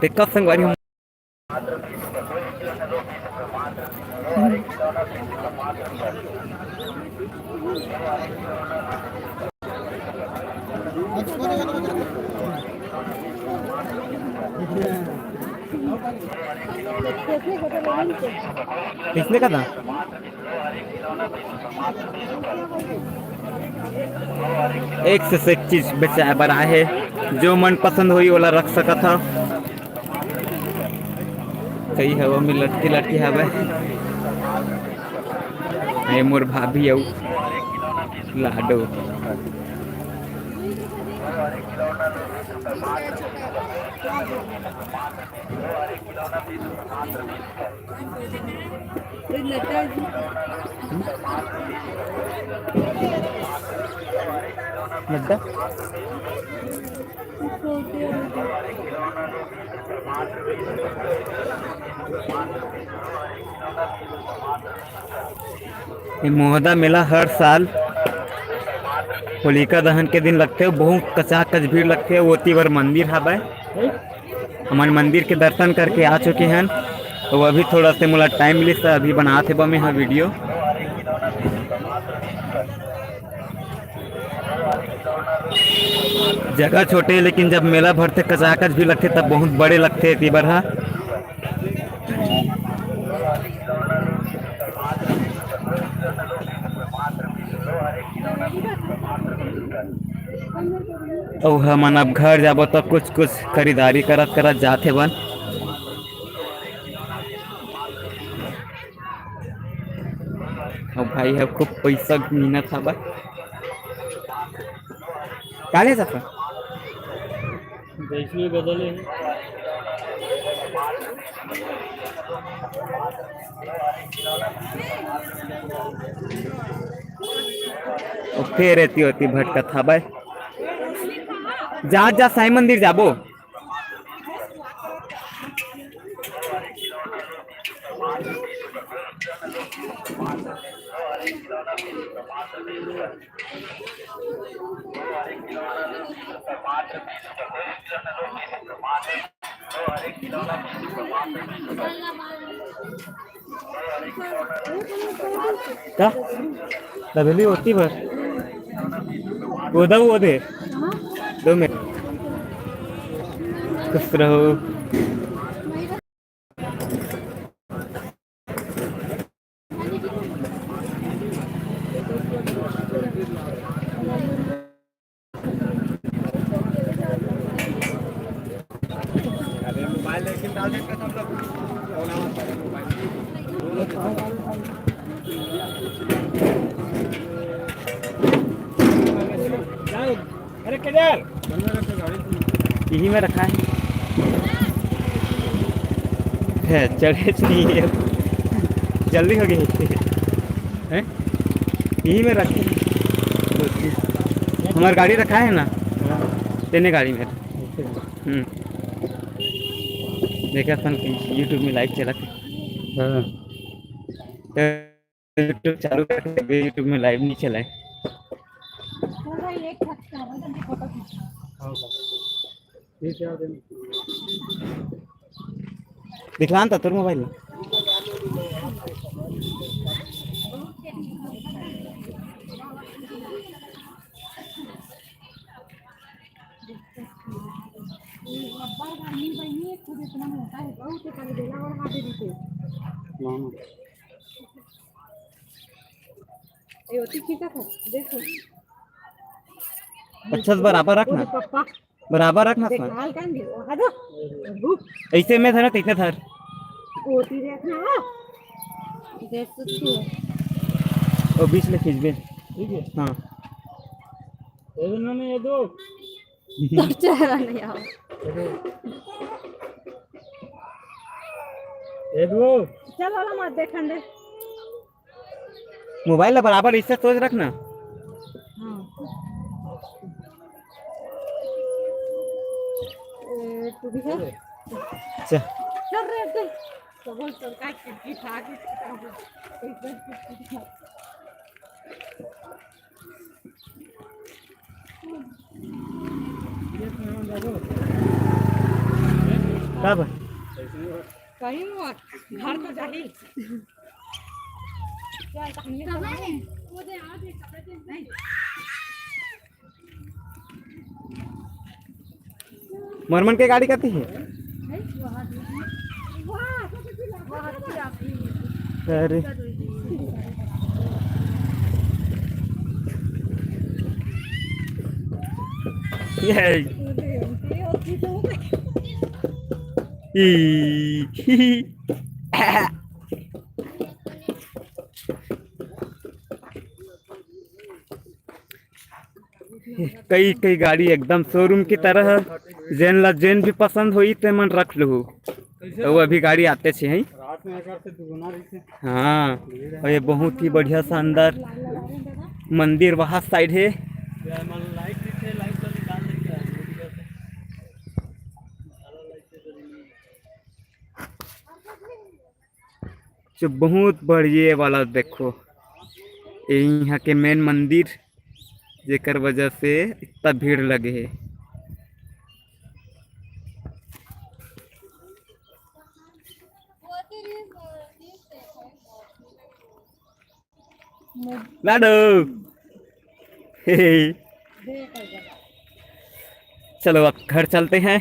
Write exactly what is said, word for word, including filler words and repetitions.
देखा संगवारी हम किसने कहा था? एक से एक चीज बेचाए बर आए हे, जो मन पसंद होई ओला रख सकत हव। कई हवा में लटकी लटकी हवे। ये मोर भाभी अउ लाडो। नड्डा। ये मोहदा मेला हर साल होलिका दहन के दिन लगथे, बहुत कचाकच भीड़ लगथे। ओती बर मंदिर हावय, हमन मंदिर के दर्शन करके आ चुके हन। तो अभी थोड़ा से मोला टाइम मिलिस, त अभी बनात हे बा मैं ह वीडियो। जगह छोटे हे, लेकिन जब मेला भरथे, कचाकच भी लगथे, तब बहुत बड़े लगथे एती बर ह। अउ हमन अब घर जाबो, त कुछ कुछ खरीदारी करत करत जात हेवन। अउ भाई ह खूब पैसा गिनत हवय। का ले सकत? जैसे बदले। ओ, फेर एती ओती भटकत हवय। जा, जा, साईं मंदिर जाबो। का? तबेली होती बस। वो दो, वो दे। दो मिनट। खुश रहो। अरे केदार, यही में रखा है। है, चढ़े च नहीं है, जल्दी हो गई है। यही में रखे, हमार गाड़ी रखा है ना, तेने गाड़ी में। हम्म। देखा था कि YouTube में लाइव चला था। हाँ। तो YouTube चालू करके, YouTube में लाइव नहीं चलाए। दिखलान था तोर मोबाइल में। अच्छा से बराबर रखना। बराबर रखना। ऐसे में धर, तैसे धर। वो बीच ले खींचबे। ठीक है। हाँ। ये दो, ये दो। तोर चेहरा नहीं आओ। ये दो। चल वाला मत देखन दे। मोबाइल ला बराबर ऐसे सोच रखना। हाँ। ए, तू भी है? चल। चल रे, चल। तो बोल, सरकार किटकिट आ गई। कब? कहीं वो घर तो जाही। मरमन के गाड़ी कती है? अरे, ये है। ई। कई कई गाड़ी एकदम शोरूम की तरह, जेन ला जेन भी पसंद होई ते मन रख लू। वो अभी गाड़ी आते छे हैं। हाँ, और ये बहुत ही बढ़िया शानदार मंदिर वहाँ साइड है। जो बहुत बढ़िया वाला देखो, ये यहाँ के मेन मंदिर, जेकर वजह से इतना भीड़ लगे है। लाडो। हे। चलो, अब घर चलते हैं।